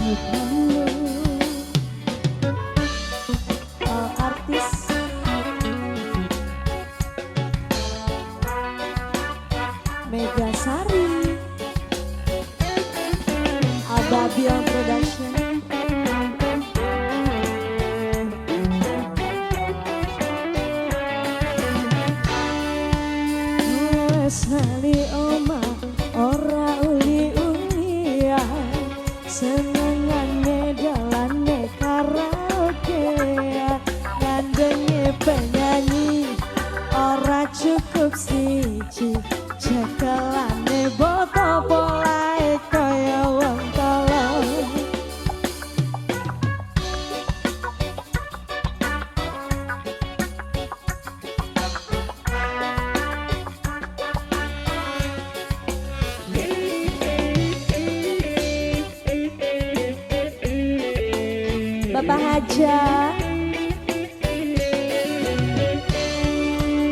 depanmu. All artis Megasari, Ababil Production. Wes lali omah ora uli-ulian, senengane dalane karaoke, ngandenge penyanyi ora cukup siji, cekelane boto polahe kaya wong tolol. Bapak Haja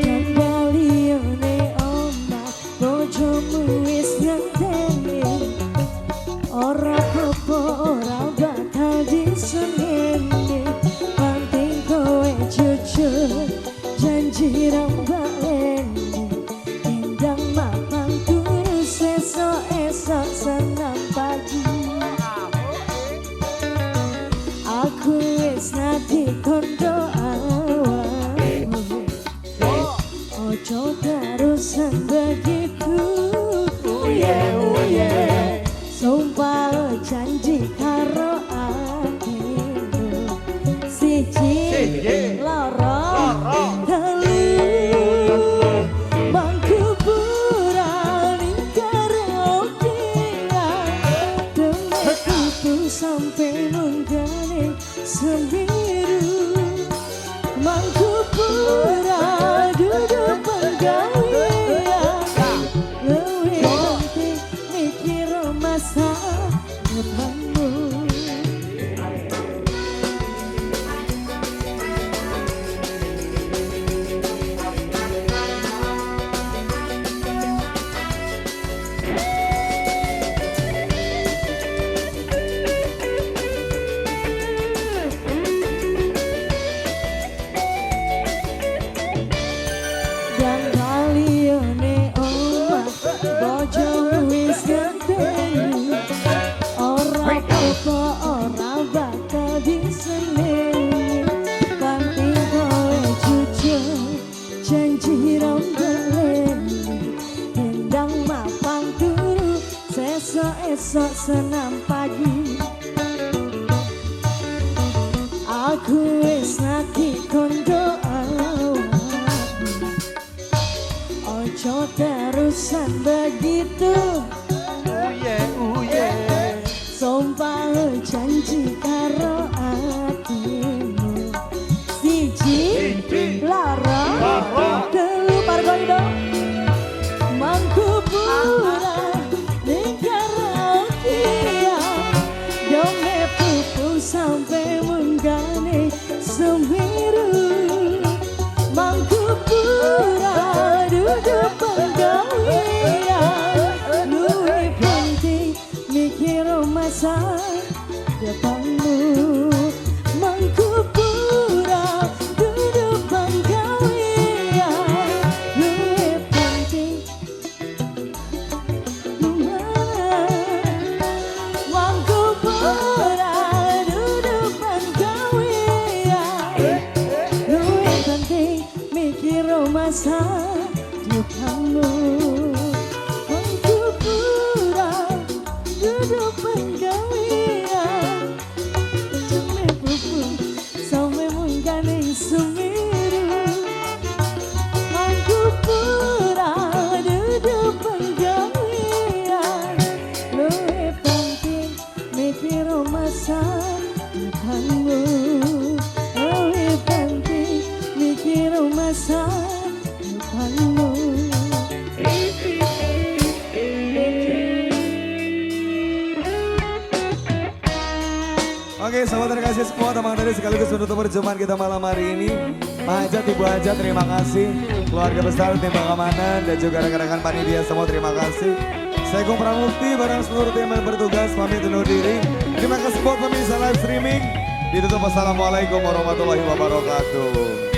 dan balione omah, bojomu wis ngenteni, ora apa ora bakal diseneni, penting kowe jujur janji ra baleni, endang mapan turu sesuk esok senam pagi. Aku wis nate kondo awakmu, ojo terusan begitu. Uye uye, sumpah janji karo atimu. Siji, loro, telu, mangku ning karaoke, demi putu sampai munggane semiru, mangku pura duduk penggawean, luwih penting mikir masa depanmu. Dan balione omah, bojomu wis ngenteni, ora apa ora bakal diseneni, penting kowe jujur janji ra baleni, endang mapan turu sesuk esok senam pagi. Aku wis nagih kondo awakmu, ojo terusan begitu. Uye uye. Sumpah janji karo atimu. Siji, loro, telu, pargoido, mangku pura ning karaoke, dome pupu sampe munggane semiru, mangku pura duduk penggawean, luwih penting mikir masa depanmu, mangku pura duduk penggawean, luwih penting mangku pura duduk penggawean, luwih penting mikir masa depanmu, mangku pura duduk penggawean, cuma pupu sampe munggane sumiru, mangku pura duduk penggawean, luwih penting mikir masa depanmu, luwih penting mikir masa depanmu. Oke, sahabat terkasih semua, teman tadi sekaligus menutup perjumpaan kita malam hari ini. Pak Hajat, Ibu Hajat, terima kasih. Keluarga besar, tim pengamanan, dan juga rekan-rekan panitia semua, terima kasih. Saya Gung Pramukti bareng seluruh tim yang bertugas pamit undur diri. Terima kasih buat pemirsa live streaming. Ditutup, wassalamualaikum warahmatullahi wabarakatuh.